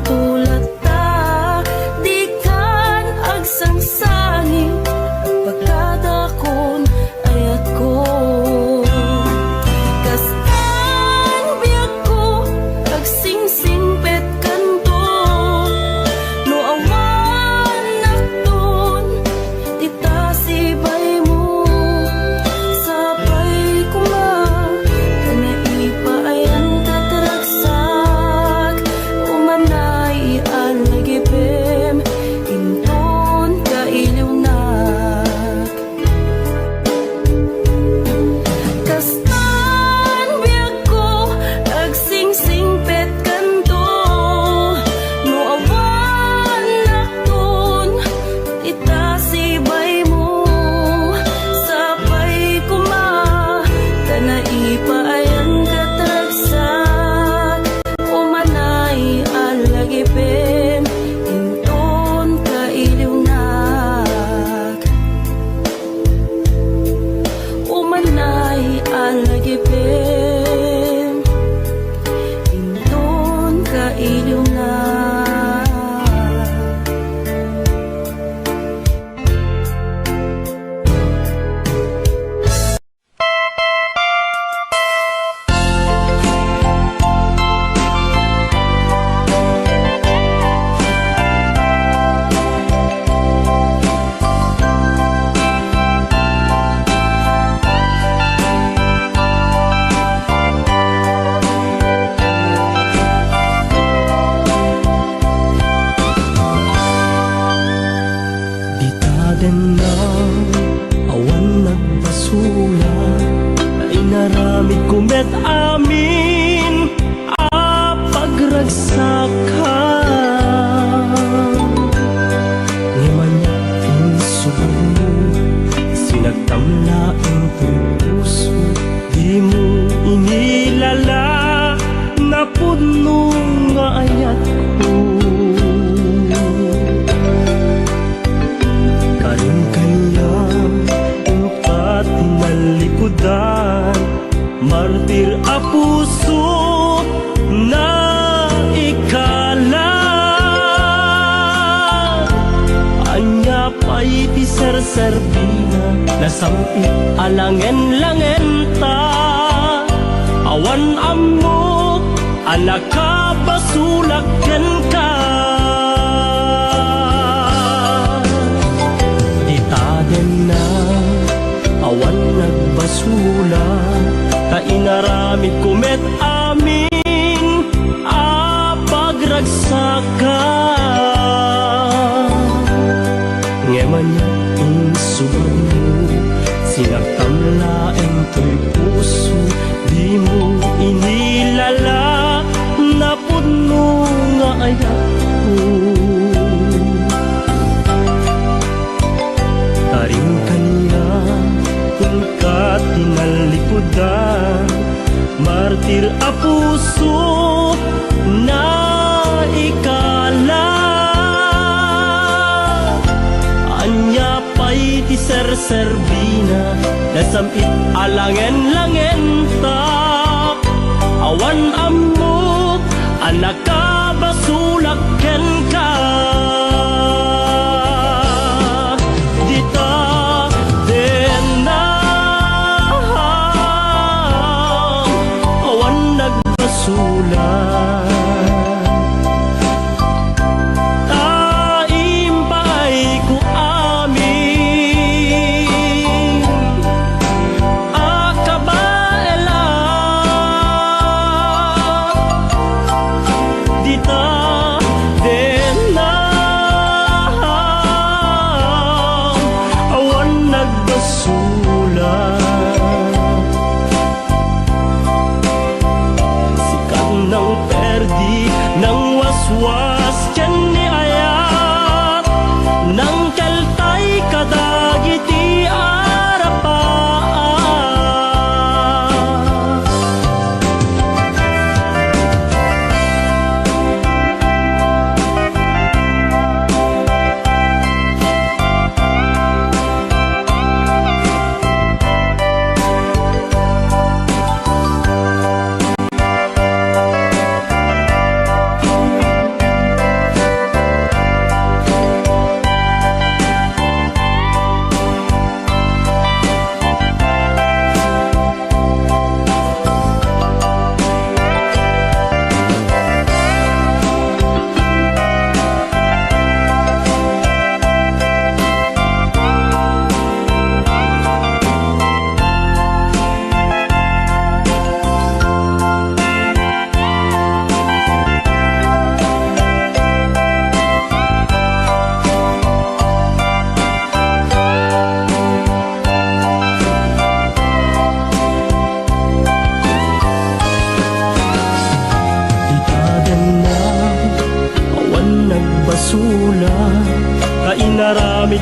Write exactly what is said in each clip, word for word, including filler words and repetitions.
Tulad ta dikan agsangsangi, pagkadakon ayatko. Kastan biagko, agsingsingpet kanto, no awan nakton, ti tasibaymo, sapay koma, ta naipaayan kat ragsak, umanay a lagipem, inton kailiwnak. Kastan biagko, agsingsingpet kanto, no awan nakton, itasibaymo, sapay koma, ta naipaayan kat ragsak, umanay a lagipem, inton kailiwnak. Umanay a lagipem, inton kailiwnak. Dita denna, awan nagbasolak, ta inaramidko met amin a pagragsakam. Ngem ania insubagmo, sinagtam laeng ti puso, dimo inilala, napudno nga ayatko. Karin kaniak, inka ti nallikudan, martir a puso, naikala. Ania pay ti serserbina, nasam-it a langen-langenta, awan ammok a nakabasolak kenka. Dita denna, awan nagbasolak, ta inaramidko met amin a pagragsakam. Ngem ania insubagmo, sinagtam laeng toy puso, dimo inilala, napudno nga ayatko. Karin kaniak, inka ti nallikudan, martir a puso, naikala. Ania pay ti serserbina, nasam-it a langen-langenta, awan ammok a nakabasolak kenka. Dita denna, awan nagbasolak. Ta impaayko amin a kabaelan. Di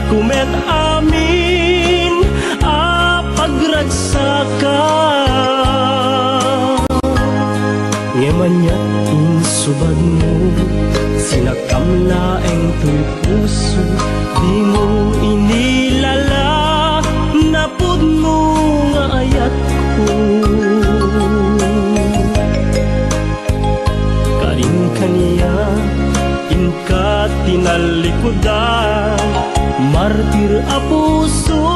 Kumet amin a pagragsaka. Ngem aniat insubagmo, sinakam laeng toy puso, dimo inilala, napudno nga ayatko. Karin kaniak, inka tinallikudan, martir a puso,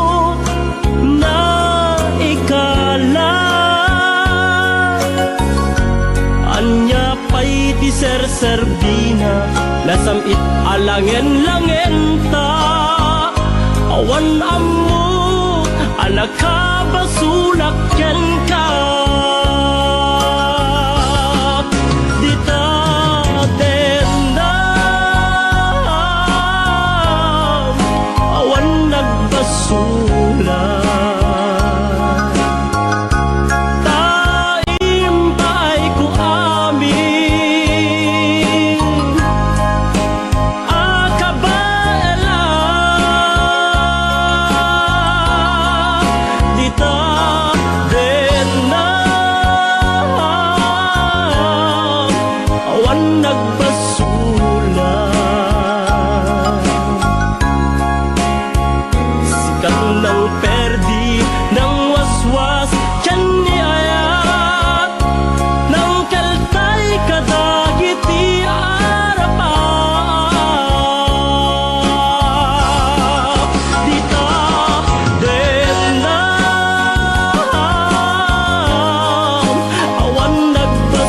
naikala. Ania pay ti serserbina, nasam-it a langen-langenta, awan ammo a nakabasolak kenka. Dita dennam, awan nagbasolak. Ta impaayko amin a kabaelan. Dita dennam, awan nagbasolak. Sika nang perdi, nang waswas, ken ni ayat, nang keltay kadagiti arap-ap. Dita dennam, awan nagbasolak.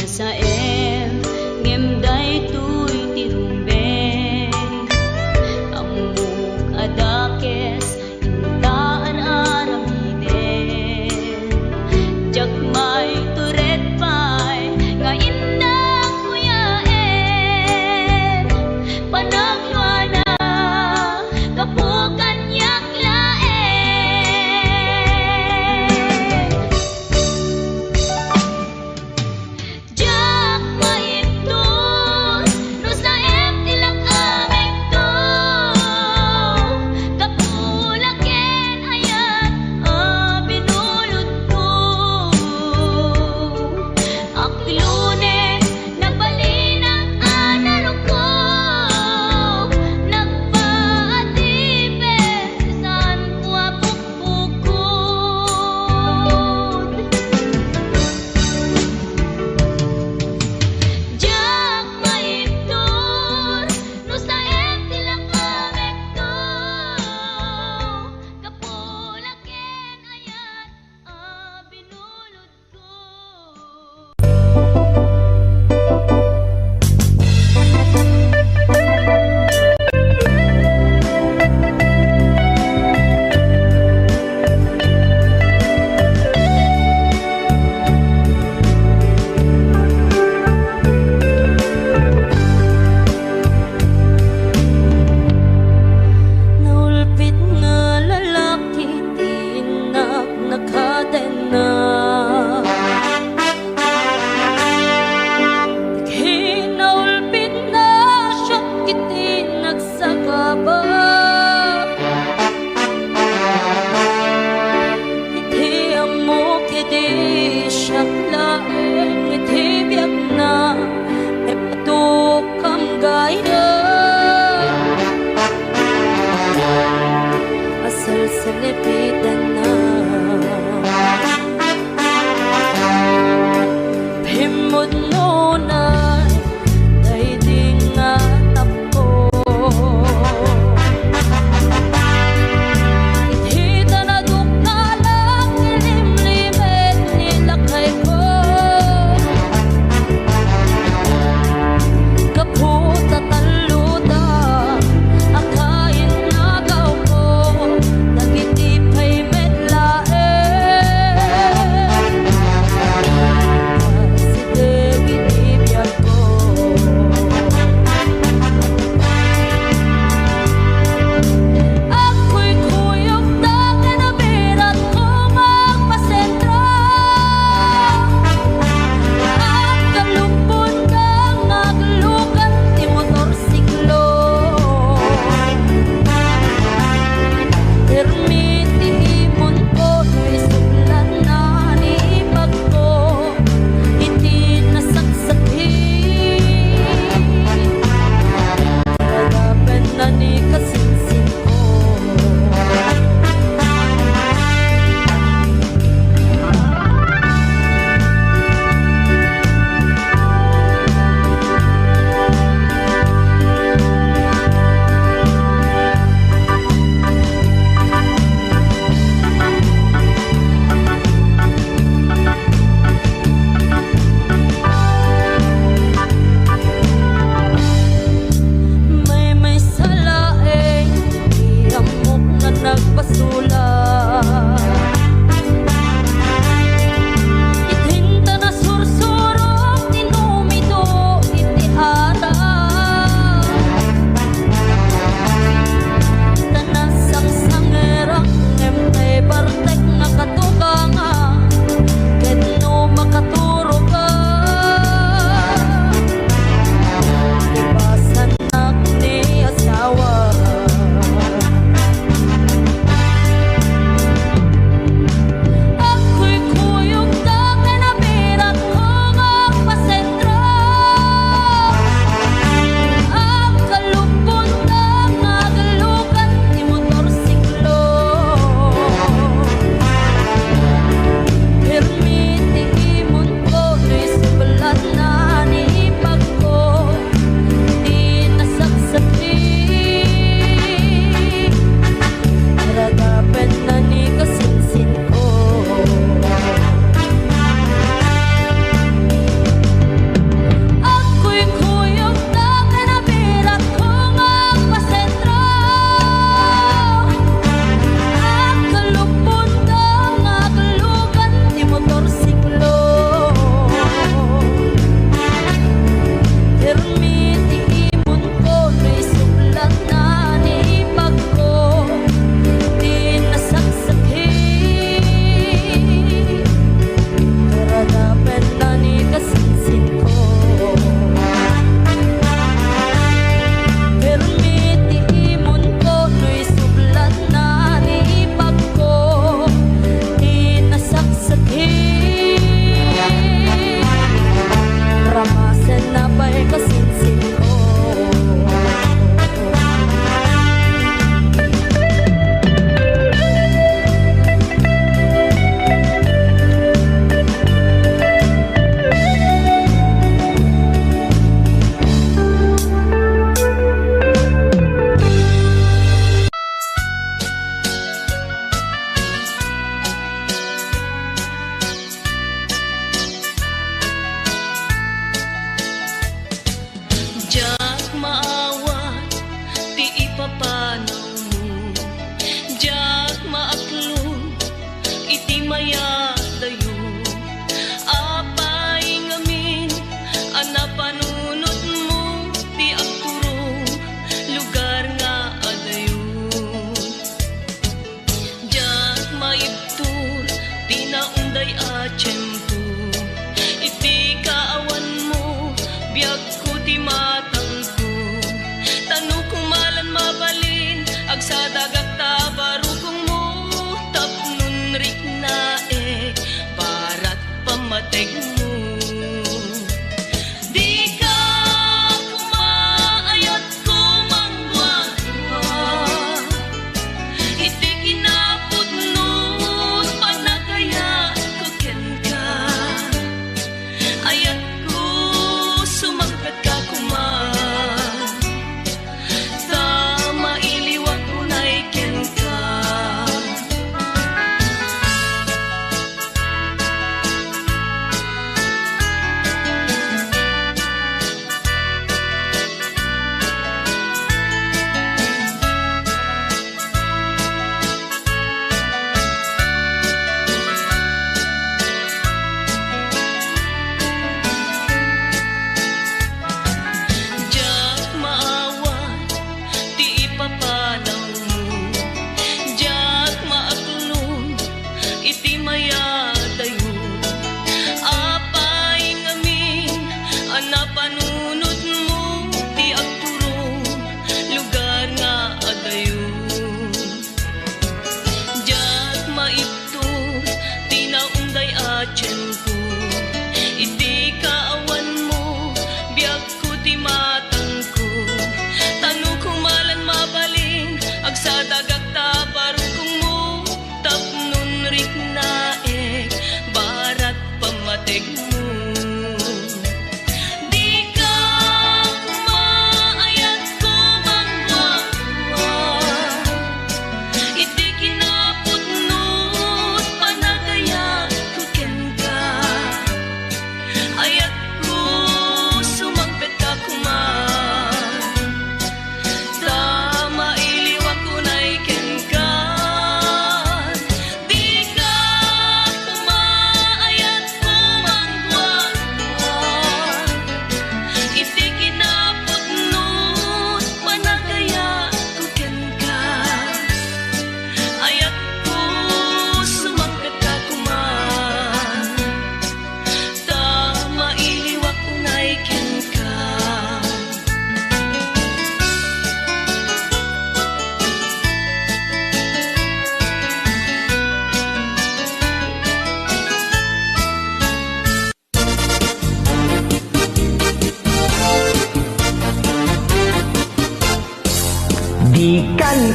Saem, ngem daytoy ti rumbeng. Ammok a dakes inta ar-aramiden. Diak maitured pay nga innak kuyaen. Panagluana, gapu kaniak laeng. Diak maibtur no saem ti lak-amekto. Gapu la ken ayat a binulodko. Aklunen, nagbalinak a naruko. Nagpaatipes ti saanko a pukpukod. Diak maibtur no saem ti lak-amekto. Gapu la ken ayat a binulodko. Naulpit nga lalaki ti innak nakadena. Dagiti naulpitna siak iti nagsagaba. Iti ammok idi siak laeng iti biagna, ipatukam gayam a salsalepitanna. Pimmudnona daydi nga tappo. Iti tanadok nga alang limlimed ni lakayko. Gapu ta talloda a kainnagawko dagiti pay met laeng. Asideg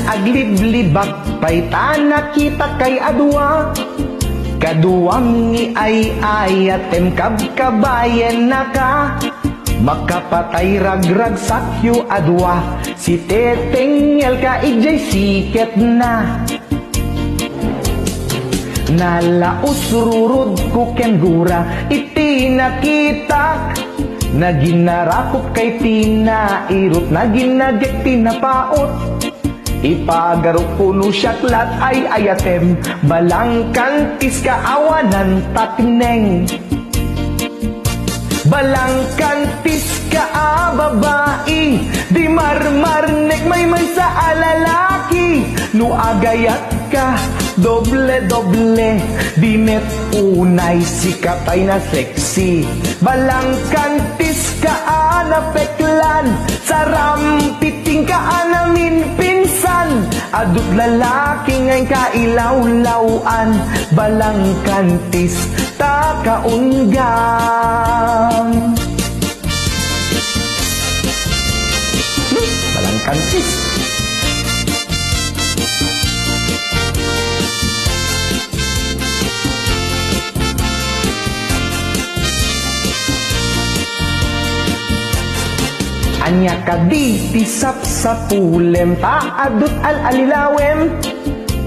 Agliblibak pay ta nakitak kay a dua. Kaduam nga ay-ayatem, kabkabayennaka. Makapatay ragragsakyo a dua. Sitengngel ka idiay siketna. Nalausrurudko ken gura iti nakitak. Nagin narakop kay ti nairut, nagin nagek ti napaut. Ipagarupko no siak lat ay-ayatem, balangkantis ka awanan takneng. Balangkantis ka a babai, di marmarnek maymaysa a lalaki. No agayat ka, doble-doble, di met unay sika tay nasek si balangkantis ka a napeklan, sarampiting ka a naminpinsan, adut lalaki nga inka ilawlaw-an, balangkantis ta kaunggam. Hmm, balangkantis. Ania kadi ti sapsapulem, ta adut al-alilawem?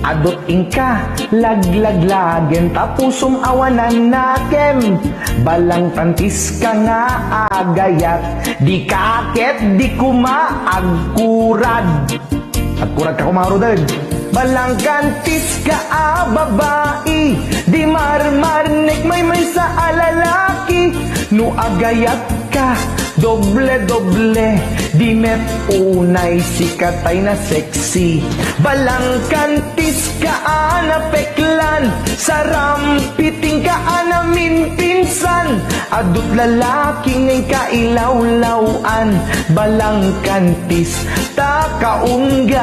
Adut inka laglaglagem, ta pusom awanan nakem. Balangkantis ka nga agayat, di ka ket di koma agkurad. Agkurad ka koma ngaruden. Balangkantis ka a babai, di marmarnek maymaysa a lalaki. No agayat ka, doble-doble, di met unay sika tay nasek si balangkantis ka a napeklan, sarampiting ka a naminpinsan, adut lalaki nga inka ilawlaw-an, balangkantis ta kaunggam.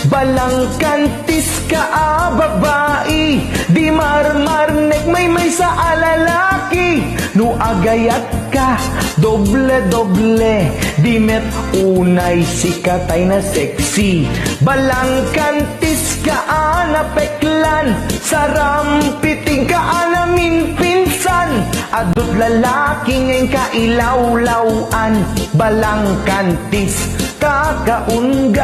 Balangkantis ka a babai, di marmarnek maymaysa a lalaki, no agayat ka, doble-doble, di met unay sika tay nasek si balangkantis ka a napeklan, sarampiting ka a naminpinsan, adut lalaki nga inka ilawlaw-an, balangkantis ta kaunggam.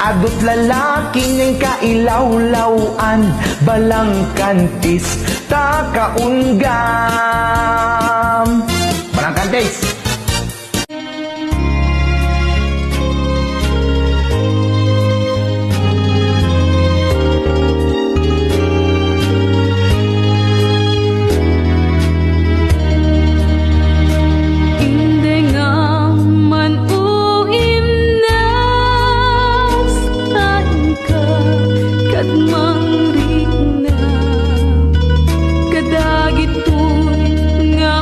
Adut lalaki nga inka ilawlaw-an, balangkantis ta kaunggam. Balangkantis. Indengam man, o Imnas, ta inka ket mangrikna kadagitoy nga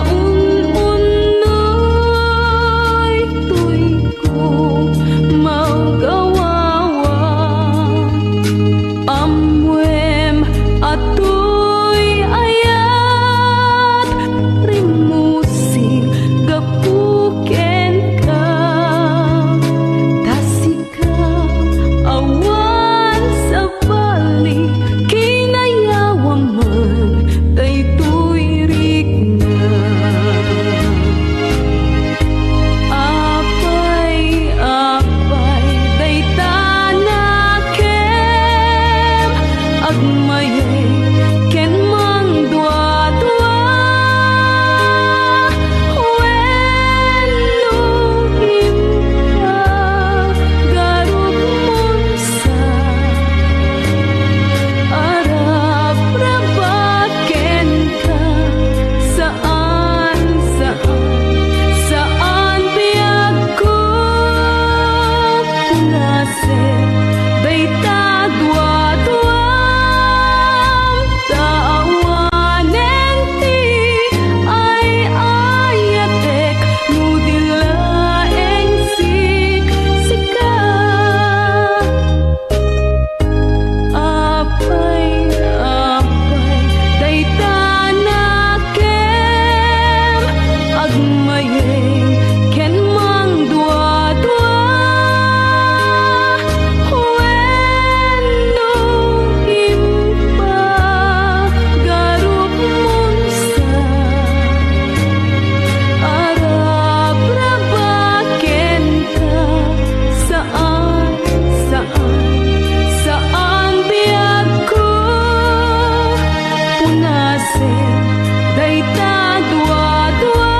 Dayta duaduam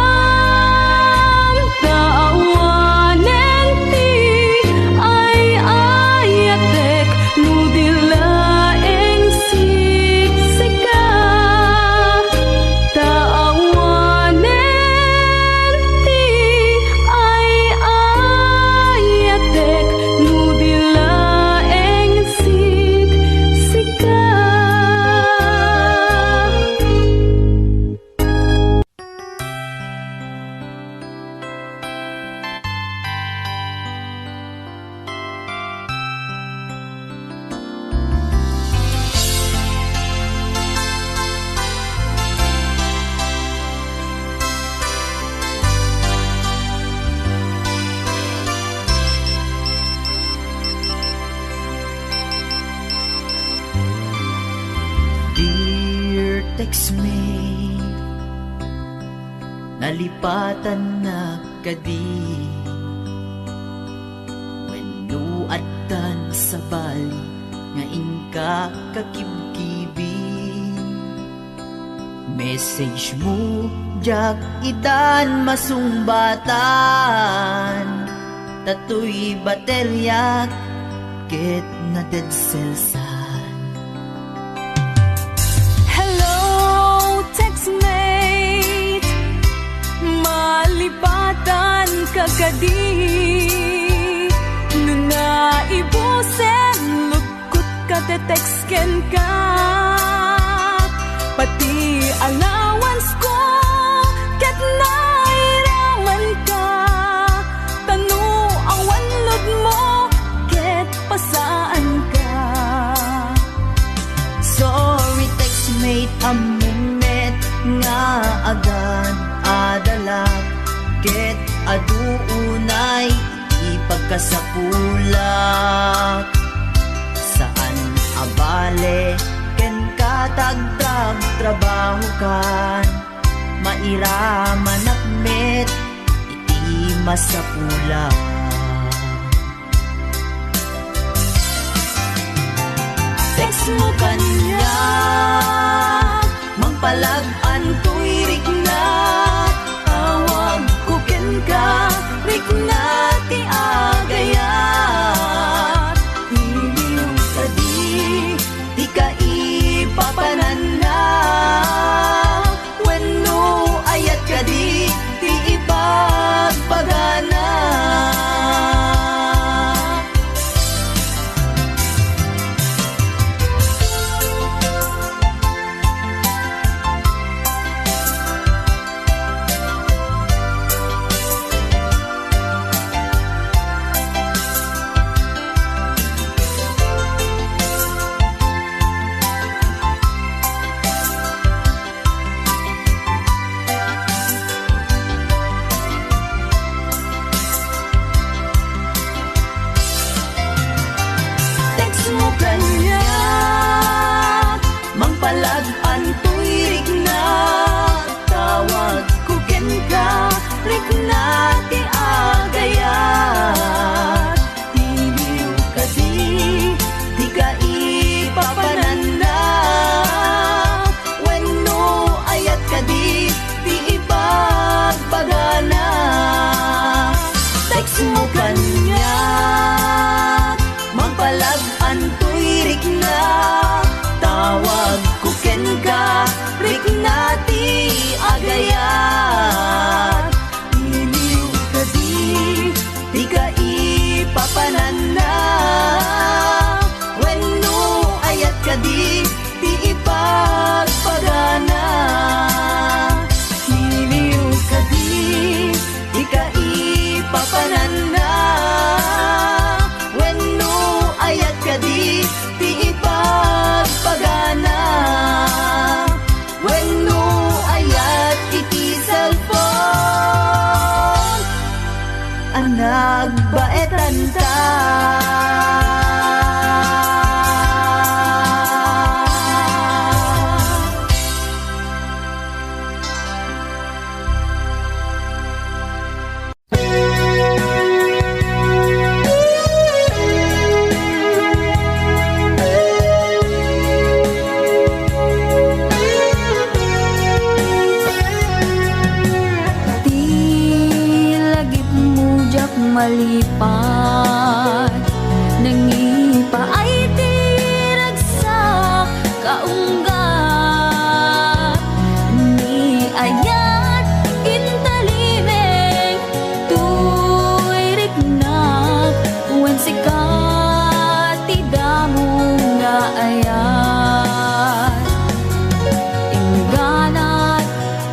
ta awanen ti ay-ayatek no di laeng siksika. Ta awanen ti ay-ayatek no di laeng siksika. Dear textmate, nalipatannak kadi? Wenno addan sabali nga inka kakibkibi? Message mo, diak itan masungbatan, ta toy batteriak ket na-dead cellsan. Hello, textmate. Malipatan ka kadi? No naibusen, lugkot ka, te-text kenka. Pati allowance ko, ket nairaman ka. Ta no awan load mo, ket pasaanka. Sorry, textmate, ammom met nga agad-adalak, ket adu unay ipagkasapulak. Saan a bale kenka ta agtrabtrabahokan, mairamanak met iti masapulak. Text mo kaniak, mangpalag-an toy rikna. Tawagko kenka, rikna ti agayat. Iliw kadi ti kaipapananna? Wenno ayat kadi ti ibagbagana? Text mo kaniak, mangpalag-an toy rikna. Tawagko kenka, rikna ti agayat. Iliw kadi ti kaipapananna? Wenno ayat kadi ti ibagbagana? Text mo kaniak, mangpalag-an toy rikna. Tawagko kenka, rikna ti agayat. Iliw kadi ti kaipapananna? Wenno ayat kadi ti ibagbagana? Iliw kadi ti kaipapananna? Wenno ayat kadi ti ibagbagana? Wenno ayat iti cellphone a nagbaetanta? Ayat, intalimeng, tuiriknak, wen sika ti damo nga ayat. Ingganat,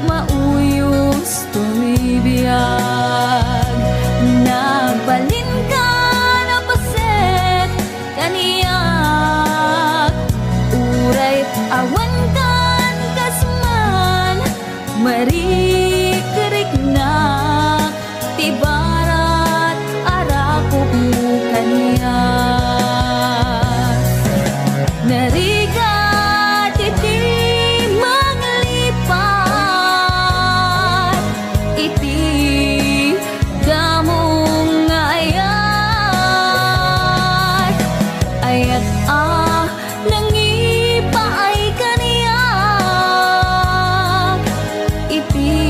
mauyos toy biag, nagbalinka a paset kaniak, uray awan kan kas man, marikriknak ti barat a rakopmo kaniak. Narigat iti manglipat iti damo nga ayat, ayat a nangipaay kaniak iti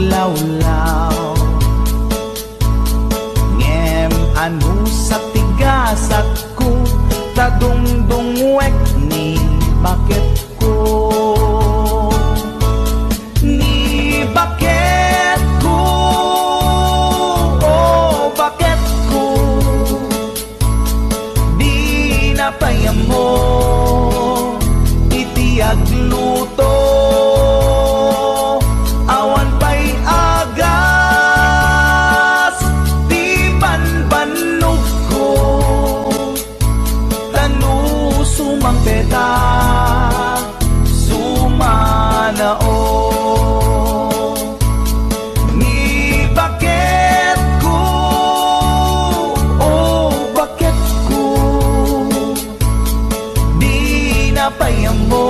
lawlaw. Ngem anusak ti gasatko, ta dungdungwek ni baketko. Ni baketko, o baketko, dina pay ammo iti agluto. Awan pay agas ti banbannogko. Ta no sumangpet a, sumanaw. Ni baketko, o baketko, dina pay ammo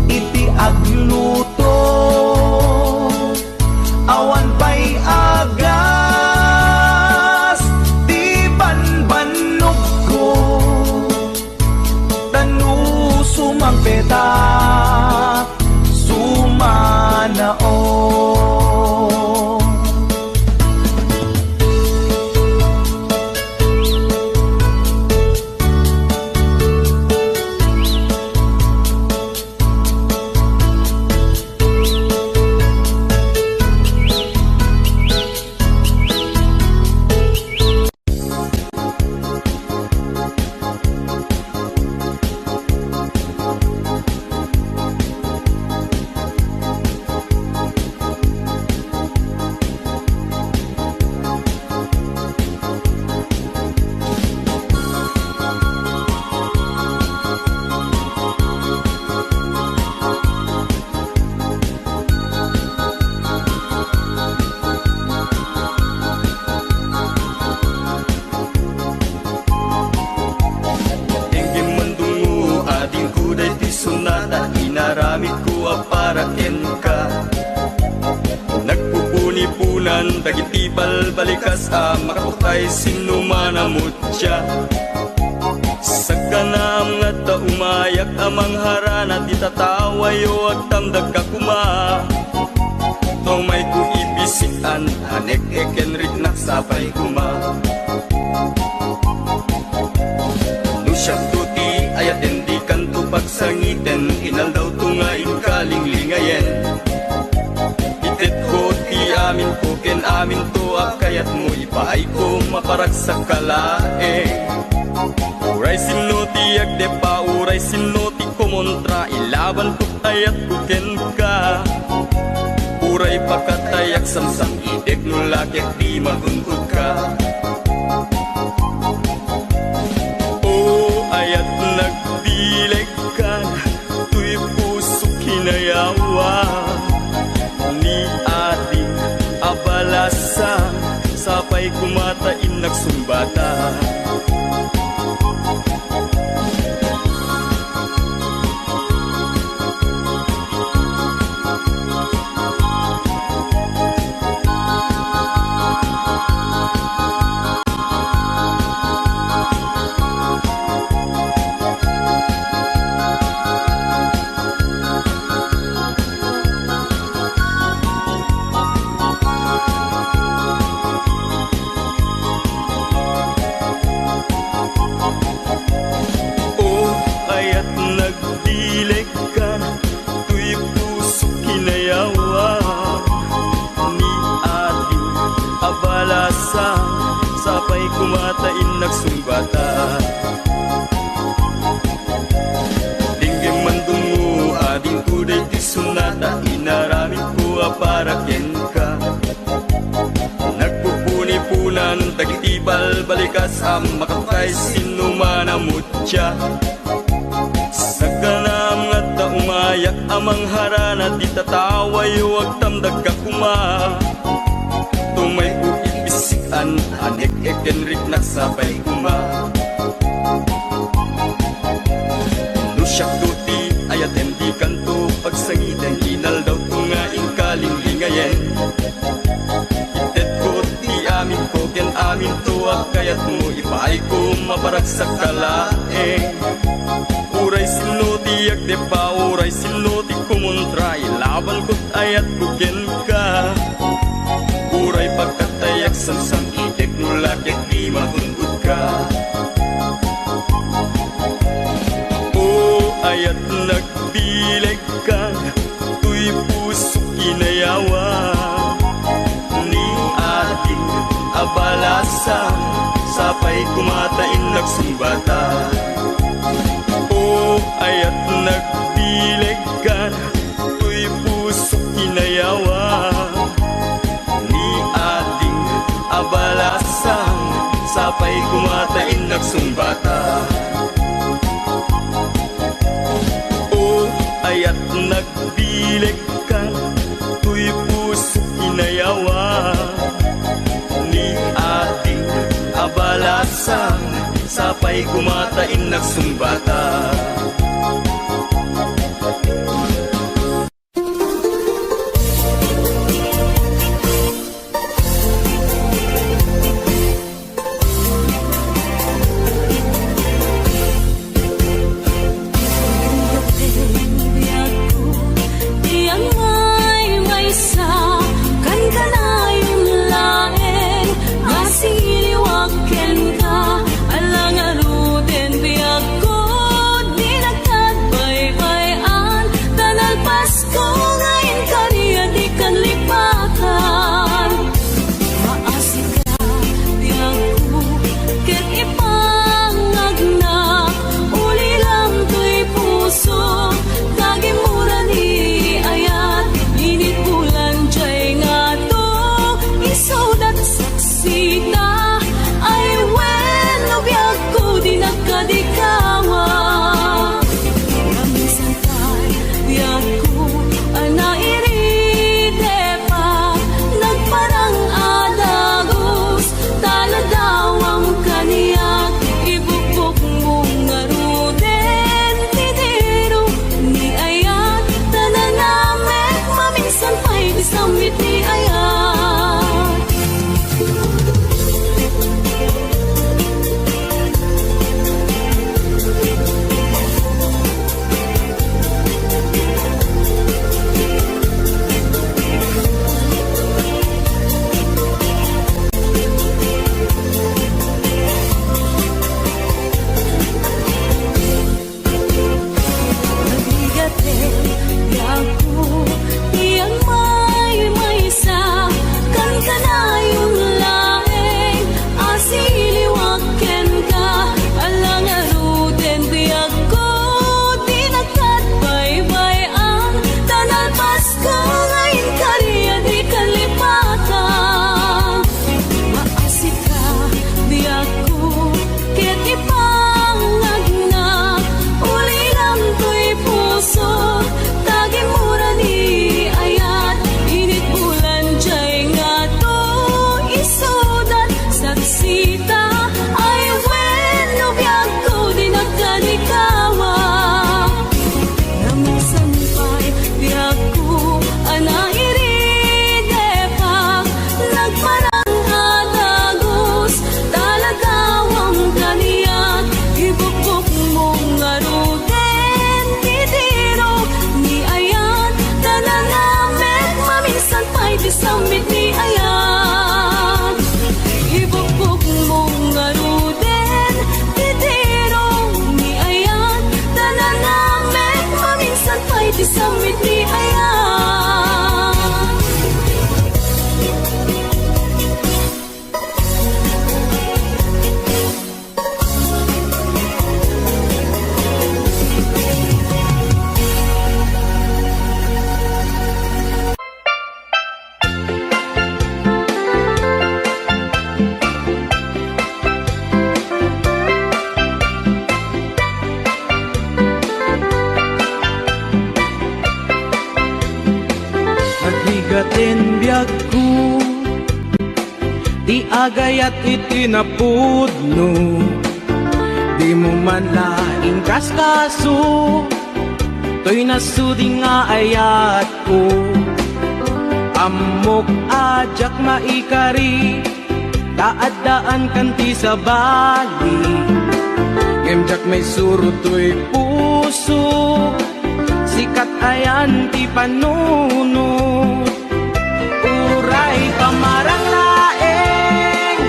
iti agluto. Awan pay agas ti banbannogko. Ta no sumangpet a, sumanaw. Denggem mandungngo, adingko daytoy sonata, inaramidko a para kenka. Nagpupuniponan dagiti balbalikas a makaputay sinno man a mutya. Saganaam nga adda umayak a mangharana ti tatawayo, agtamdagka koma. Tumayko ibisikan, anek-ek ken riknak sapay koma. No siakto ti ayaten, dikanto pagsangiten, inaldawto nga inkalinglingayen. Itetko ti aminko ken aminto a kayatmo, ipaayko maparagsakka laeng. Uray sinno ti agdep a, uray sinno ti kumontra, ilabanko ti ayatko kenka. Uray pakatayak, samsam-itek no lakek ti magunkodka. O ayat, nagbilegkan, toy pusok kinayawa. Ni ading a balasan, sapay koma ta innak sungbatan. O ayat, nagbilegkan, toy pusok kinayawan. Ni ading a balasan, sapay koma ta innak sungbatan. Denggem mandungngo, adingko daytoy sonata, inaramidko a para kenka. Nagpupuniponan dagiti balbalikas a makaputay sinno man a mutya. Saganaam nga adda umayak a mangharana ti tatawayo, agtamdagka koma. Tumayko ibisikan, anek-ek ken riknak sapay koma. No siakto ti ayaten, dikanto pagsangiten, inaldawto nga inkalinglingayen. Itedko ti aminko ken aminto a kayatmo, ipaayko maparagsakka laeng. Uray sinno ti agdep a, uray sinno ti kumontra, ilabanko ti ayatko ken Kan toy pusok inayawan ni ading a balasang, sapay koma ta innak sungbatan. O ayat nagbileg kan toy pusok inayawan ni ading a balasang, sapay koma ta innak sungbatan. O ayat nagbileg kan toy pusok inayawan ni ading a balasang, sapay koma ta innak sungbatan. Ti angay maysa, kankanayon laeng a siliwak kenka, ala ngaruden biagko, di nagkadbaybay-an, ta nalpas ko nga inkari a dikan lipatan. Maasika, biagko, ket ipangagnak, ulilam toy puso, ta gimmuran ni ayat, init bulan jay ngato, isudat saksita, ay wenno biagko, di nagkadikawa. Biagko a nairidepak, nagparang a dagus, ta ladawam kaniak, ibukbokmo ngaruden ti diro ni ayat, ta nanamek maminsan pay ti sammit ni ayat. Nabigaten biagko, ti angmaymaysa, kankanayon laeng a siliwak kenka, ala ngaruden biagko, di nagkadbaybay-an, ta nalpas ko nga inkari a dikan lipatan. Maasika, biagko, ket ipangagnak, ulilam toy puso, ta gimmuran ni ayat, init bulan jay ngato, isudat saksita, ay wenno biagko, di nagkadikawa. Naminsan pay biagko a nairidepak, nagparang a dagus, ta ladawam kaniak, ibukbokmo ngaruden ti diro ni ayat, ta nanamek maminsan pay ti sammit ni ayat. Ibukbokmo ngaruden ti diro ni ayat, ta nanamek maminsan pay ti sammit ni ayat. Nagrigaten biagko, ti agayat iti napudno, dimo man la inkaskaso, toy nasudi nga ayatko. Ammok a diak maikari, ta addaan kan ti sabali, ngem diak maisuro toy puso, sikat ayan ti panunot. Uray pamarang laeng,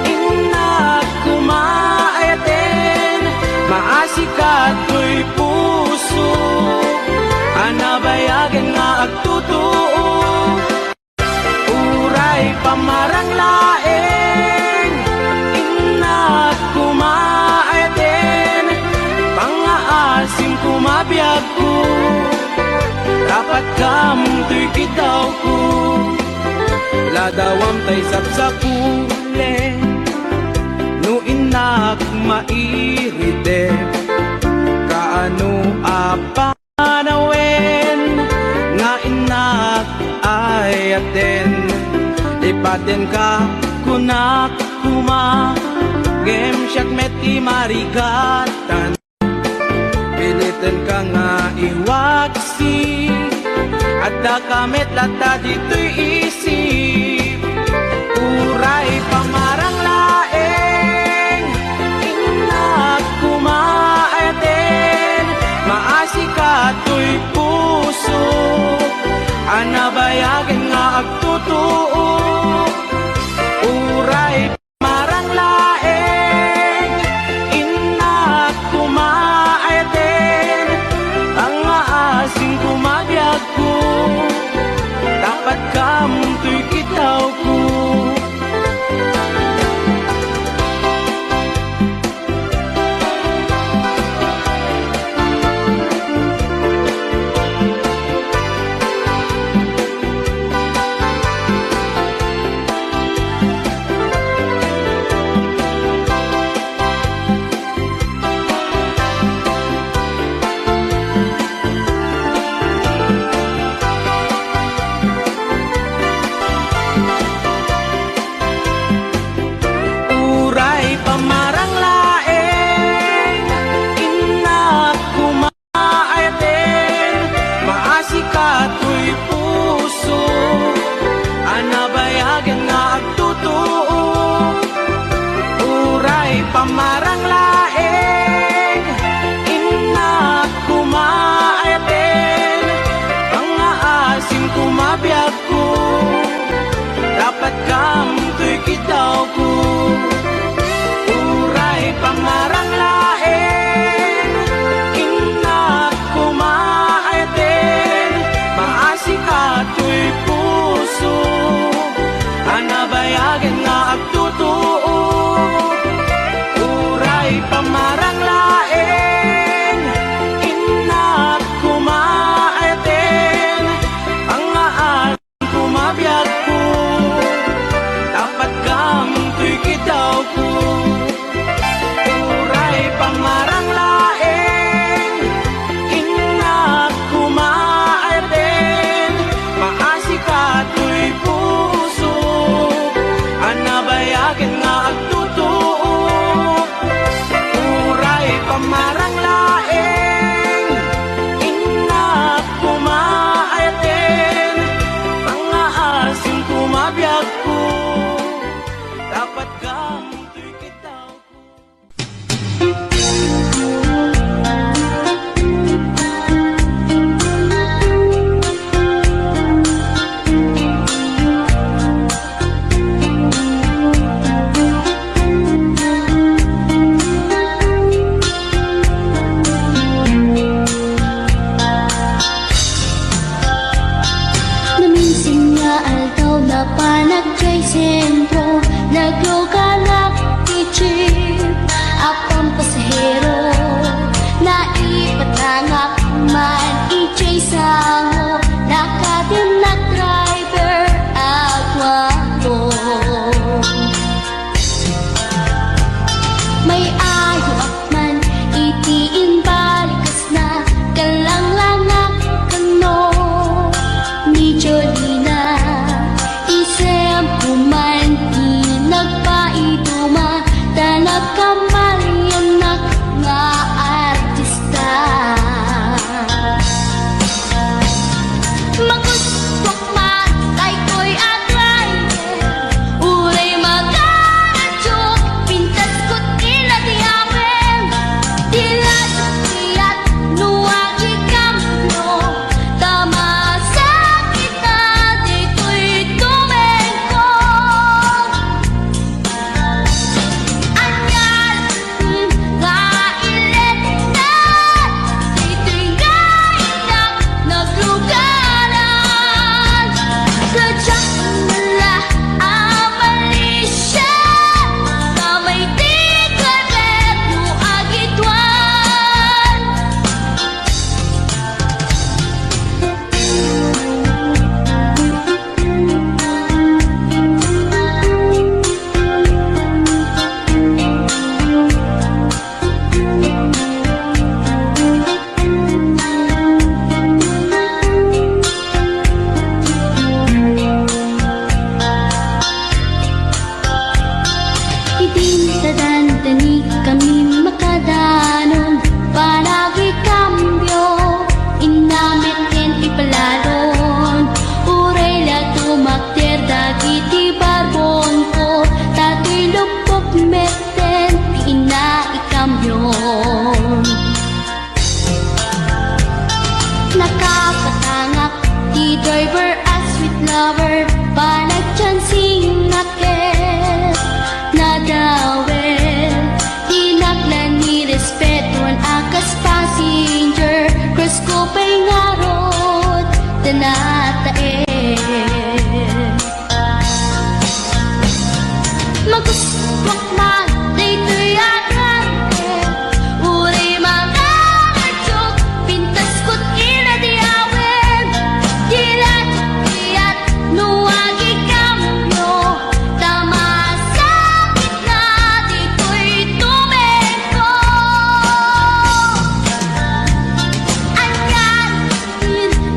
innak koma ayaten, maasika toy puso, ana Nabayagen nga agtutuo, uray pamarang laeng, innak koma ayaten, pangngaasim koma biagko, dapat kam toy kidawko, ladawam tay sapsapulek, no innak mairite, kaano a panawen nga innak ayaten, lipatenka kunak koma, ngem siak met ti marigatan. Pilitenka nga iwaksi, addaka met latta ditoy isip. Uray pamarang laeng, innak koma ayaten, maasika toy puso, a nabayagen nga agtutuo. Uray pamarang laeng, innak koma ayaten, pangngaasim koma biagko, dapat kam toy kidawko. Uray pamarang laeng, innak koma ayaten, maasika toy puso, a nabayagen nga agtutuo. Uray pamarang laeng, innak koma ayaten, pangngaasim koma biagko, dapat kam toy kidawko. Uray pamarang laeng, innak koma ayaten, maasika toy puso, a nabayagen nga agtutuo. Uray pamarang laeng, innak koma ayaten, pangngaasim koma biagko, dapat kam toy kidawko. Uray pamarang laeng, innak koma ayaten, maasika toy puso, a nabayagen nga agtutuo. Uray pamarang laeng, innak koma ayaten, pangngaasim koma biagko, dapat kam toy kidawko. Naminsan nga aldaw, napanak jay sentro, nagluganak ti jeep a pampasahero. Naipatangak man ijay sango, nakadennak driver a guapo. May-ayoak man iti imbalikas na, kallanglangak kano ni Jolina. Isemko man ti nagpaiduma, ta nag- nataen. Magustuak man daytoy a kanta, uray mangangadiok, pintasko ti inayawen, ti ladit no agikambio, ta masakit na ditoy tumengko. Anian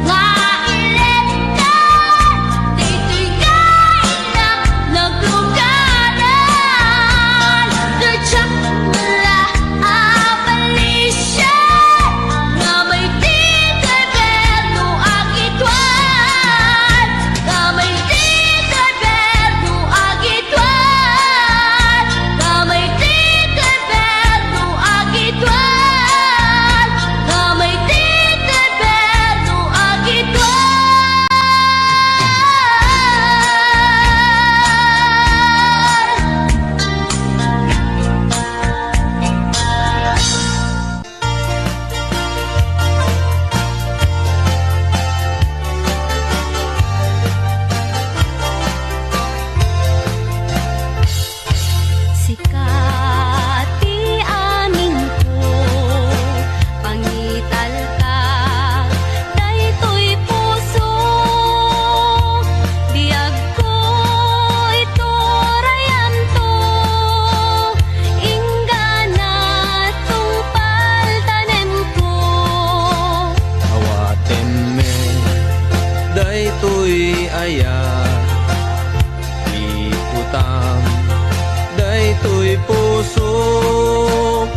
nga iletan, ditoy nga innak nagluganan, diak la abalisian, nga may ti gobyerno agituan, nga may ti gobyerno agituan, nga may ti gobyerno agituan, nga may ti gobyerno agituan. Sika ti aminko, pangitalka daytoy puso, biagko iturayanto, inggana tungpal tanemko. Awatenmi daytoy ayat, ikutam daytoy puso,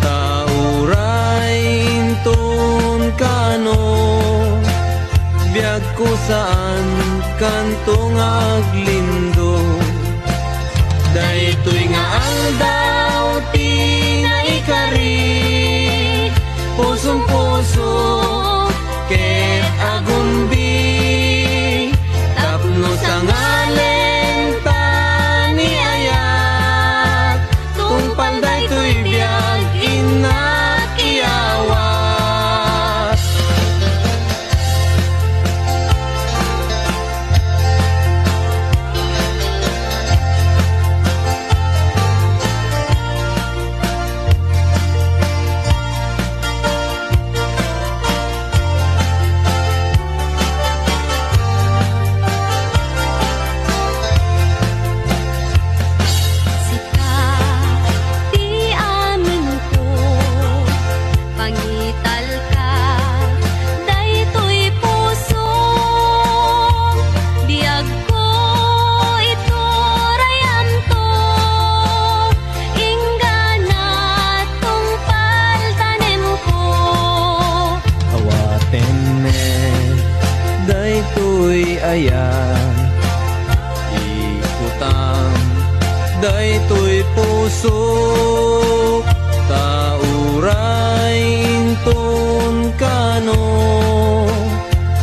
ta uray inton kano, biagko saan kanto nga aglindong. Daytoy nga aldaw ti naikari, puson-puso ket agumbi, tapno sangalen ta ni ayat, tungpal daytoy biag innak iyawat. Sika ti aminko, pangitalka daytoy puso, biagko iturayanto, inggana tungpal tanemko. Awatenmi daytoy ayat, ikutam daytoy puso, ta uray inton kano,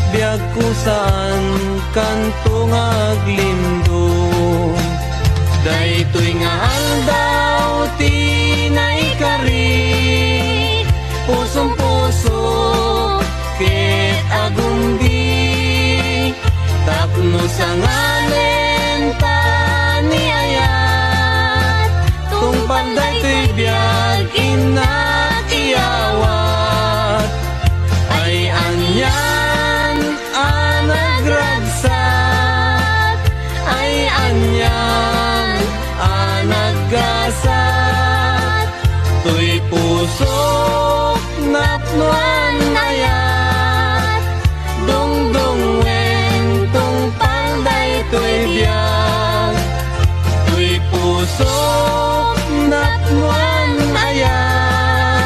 biagko saan kanto nga aglindong. Daytoy nga aldaw ti naikari, puson-puso ket agumbi, tapno sangalen ta ni ayat, tungpal daytoy biag innak iyawat. Ay anian a nagragsak, ay anian a naggasat, toy pusok napnoan ayat, dungdungwen tungpal daytoy biag. Toy pusok napnoan ayat,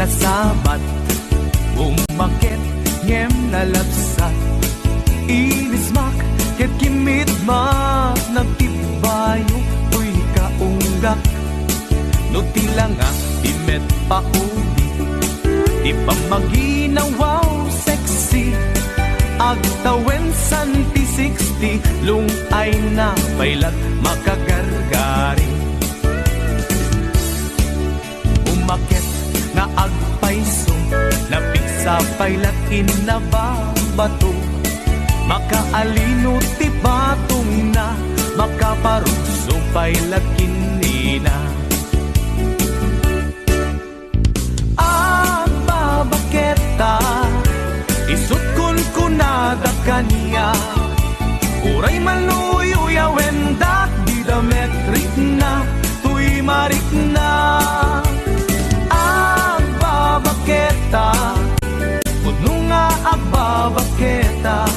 Sabat, umaket ngem nalabsat. Inismak ket kimmit met, nagtibbayo toy kaunggak. No ti langa ti met paudi, ti pammaginawaw sexy. Agtawen santi sixty, lung-ayna pay lat makagargari. Umaket nga agpayso, napigsa pay lat innababato. Makaalino ti patongna, makaparugso pay lat ken nina. Agbabaketa, isut' kunkunada kaniak. Uray man no uyawendak, dida met rikna toy marikna. Agbabaketa, pudno nga agbabaketa.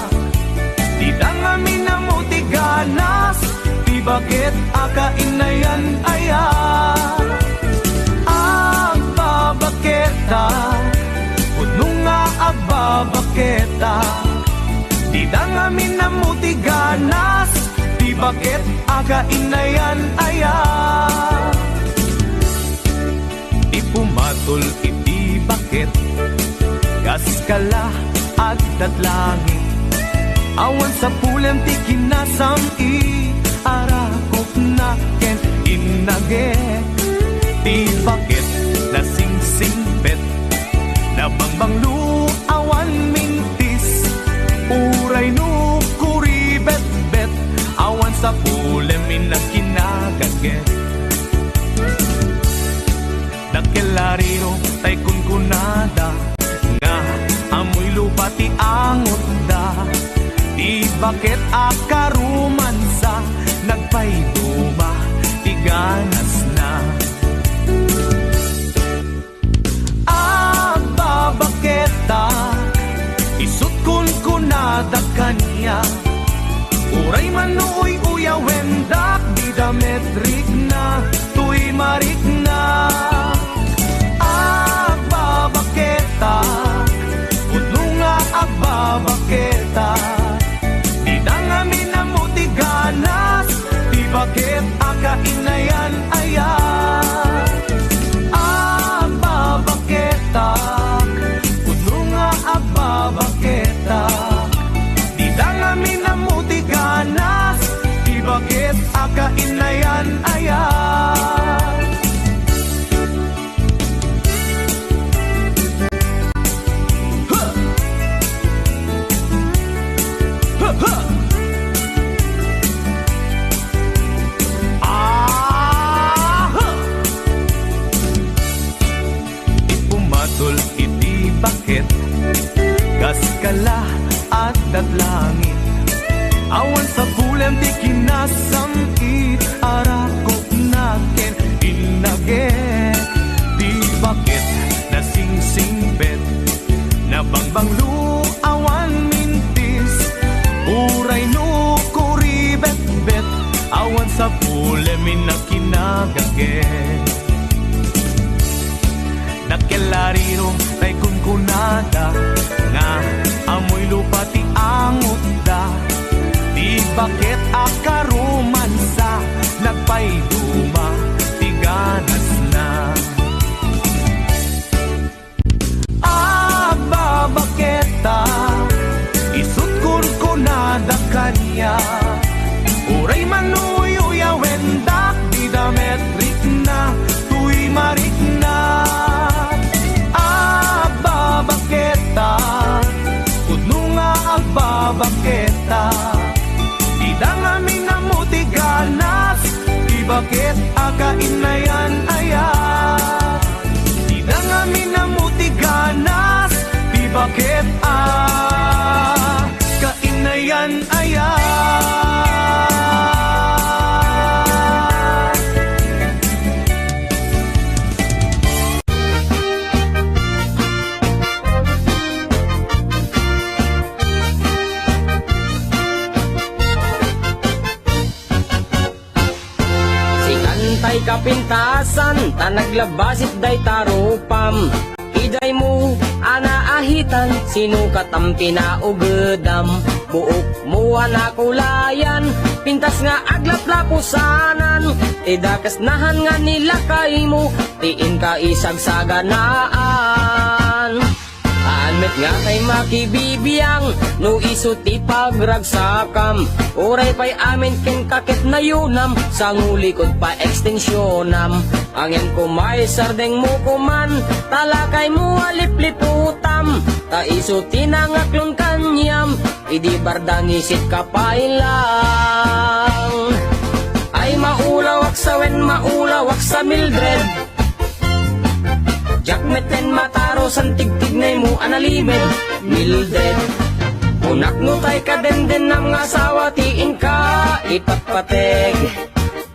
Dida ngamin ammo ti ganas, ti baket a kainayan aya. Agbabaketa, pudno nga agbabaketa. Dida ngamin ammo ti ganas, ti baket a kainayan aya. Ti pumatol iti baket, kas kala addat langit. Awan sapulem ti kinasam-it, arakopna ken innaget. Ti baket nasingsingpet, nabangbanglo awan mintis. Uray no kuribetbet, awan sapulem innak kinagaget. Dakkel a riro tay kunkunada nga ammoy lupa ti angotda. Ti baket a karomansa, nagpayduma ti ganasna. Agbabaketa, isut' kunkunada kaniak. Uray man no uy-uyawendak, dida met rikna toy marikna. Agbabaketa, pudno nga agbabaketa. Dida ngamin ammo ti ganas, ti baket a kainayan aya. Agbabaketa, pudno nga agbabaketa. Dida ngamin ammo ti ganas, ti baket a kainayan aya. Aha! Ti pumatol iti baket, kas kala addat langit. Awan sapulem ti kinasam-it, arakopna ken innaget. Ti baket nasingsingpet, nabangbanglo awan mintis. Uray no kuribetbet, awan sapulem innak kinagaget. Dakkel a riro tay kunkunada nga ammoy lupa ti angotda. Ti baket a karomansa, nagpayduma ti ganasna. Agbabaketa, isut' kunkunada kaniak. Uray man no uyawendak, dida met rikna toy marikna. Agbabaketa, pudno nga agbabaketa. Dida ngamin ammo ti ganas, ti baket a kainayan aya. Dida ngamin ammo ti ganas, ti baket a kainayan aya. Sikan tay kapintasan, ta naglabasit dayta rupam. Sino katam pinaugedam? Buokmo a nakulayan, pintas nga aglaplapusanan. Ti dakes nahan nga nilakaymo, ti inka isagsaganaan. Haan met nga kay makibibiang, no isu ti pagragsakam. Uray pay amin kenka ket nayunam, sangulikod pa ekstensionam. Ngem koma isardengmo koman, ta lakaymo a lipliputam. Ta isu ti nangaklon kaniam, idi barda ngisit ka pay lang. Ay maulawak sa wen, maulawak sa Mildred. Diak met wen mataro san tigtignaymo a nalimed, Mildred. Kunak no tay kadendennam nga asawa ti inka ipatpateg.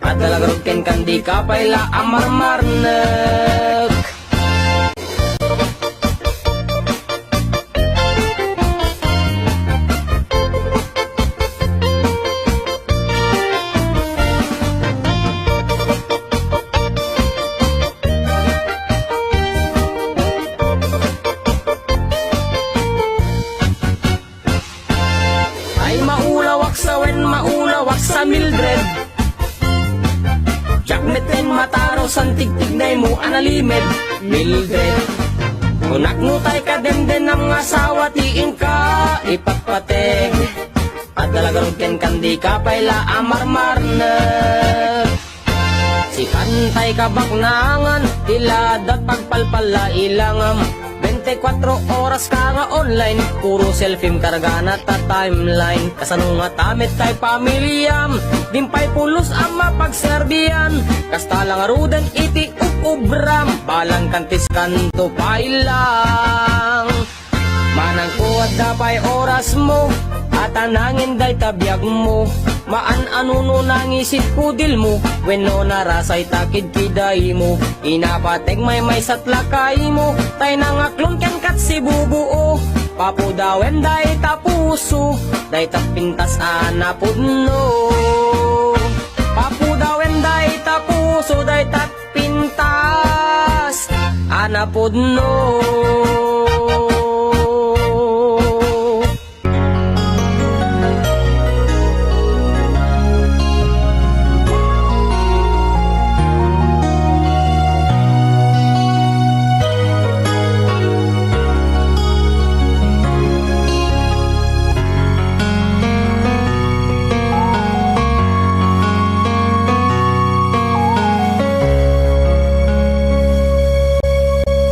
Adda la garud kenkan, dika pay la a marmarnek. Ay maulawak sa wen, maulawak sa Mildred. Diak met wen mataro san tigtignaymo a nalimed, Mildred. Kunak no tay kadendennam nga asawa ti inka ipatpateg. Adda la garud kenkan, dika pay la a marmarnek. Sikan tay kabaknangan, ti ladat pagpalpalla ilangam. Bente kuatro oras ka nga online, puro selfiem kargana ta timeline. Kasano ngata met tay pamiliam, dimpay pulos a mapagserbian. Kasta la ngaruden iti ub-ubram, balang kantiskanto pay lang. Manangko adda pay orasmo, a tanangen dayta biagmo. Maan-ano no nangisit kudilmo, wenno narasay ta kidkidaymo. Inapateg maymaysat lakaymo, tay nangaklon kenkat sibubuo. Papudawen dayta puso, dayta pintas a napudno. Papudawen dayta puso, dayta pintas a napudno.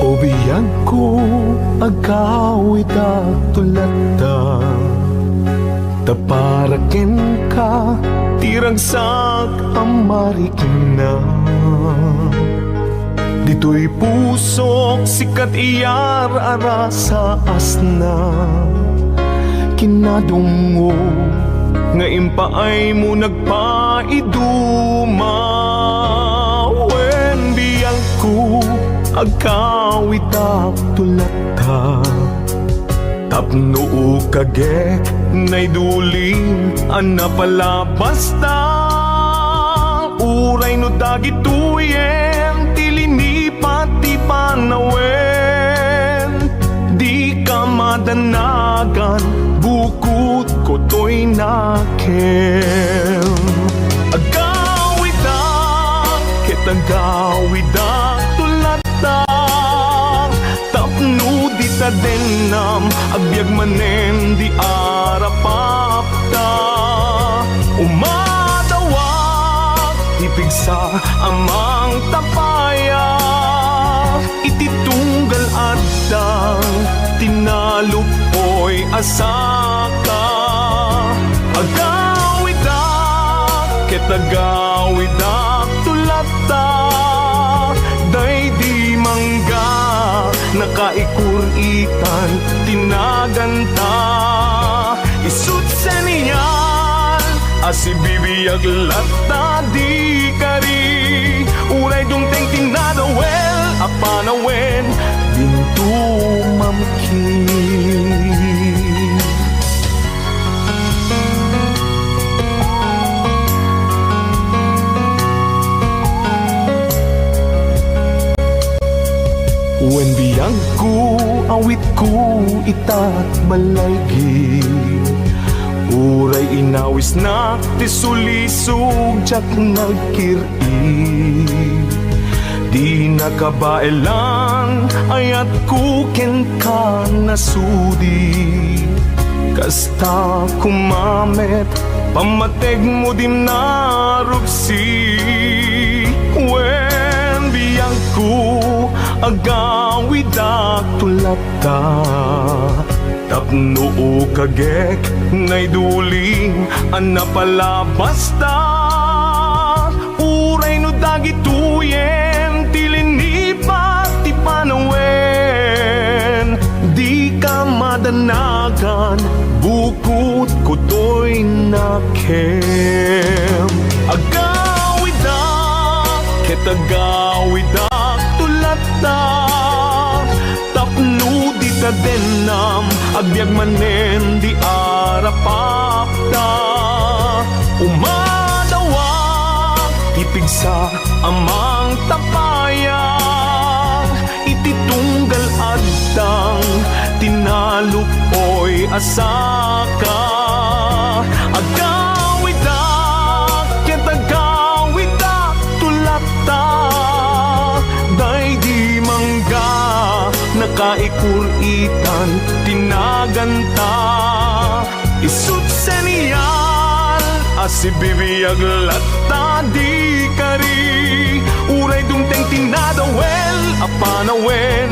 O biagko, agkawidak to latta, ta para kenka, ti ragsak a marikna. Ditoy pusok, sika ti ar-arasa asna. Kinadumngom nga impaaymo nagpaiduma. Wen biagko, agkawidak to latta. Tapno ukagek, naidulin a napalabasta. Uray no dagitoyen ti linipat ti panawen, dika madanagan, bukod ko toy nakem. Agawidak ket agawidak to latta. Tapno dita dennam, agbiag manen di arapapta. Umadawak ti pigsa a mangtapaya, iti tunggal addang tinaluppoy a saka. Agawidak ket agawidak to latta, daydi mangga, nakaikur-itan ti naganta. Isut sanian a sibibiag latta di kari, uray dumteng ti nadawel a panawen, dinto mamkin. Wen Agko, awitko itat balaygi. Uray inawisnak ti sulisog, diak nagkir-i. Di nakabaelan, ayatko kenka nasudi. Kasta koma met, pammategmo di narupsi. Wen, biagko, agawidak tulatta. Tapno ukagek, naiduling a napalabasta. Uray no dagitoyen ti linipat ti panawen, dika madanagan, bukod kutoy nakem. Agawidak ket agawidak tulatta, tapno dita dennam, agbiag manen di arapapta. Umadawak ti pigsa a mangtapayag iti tunggal addang tinaluk-oy a saka. Agawidak ket agawidak tulatta, daydi mangga nakaikur-itan ti naganta. Isut' senial a sibibiag latta di kari, uray dumteng ti nadawel a panawen,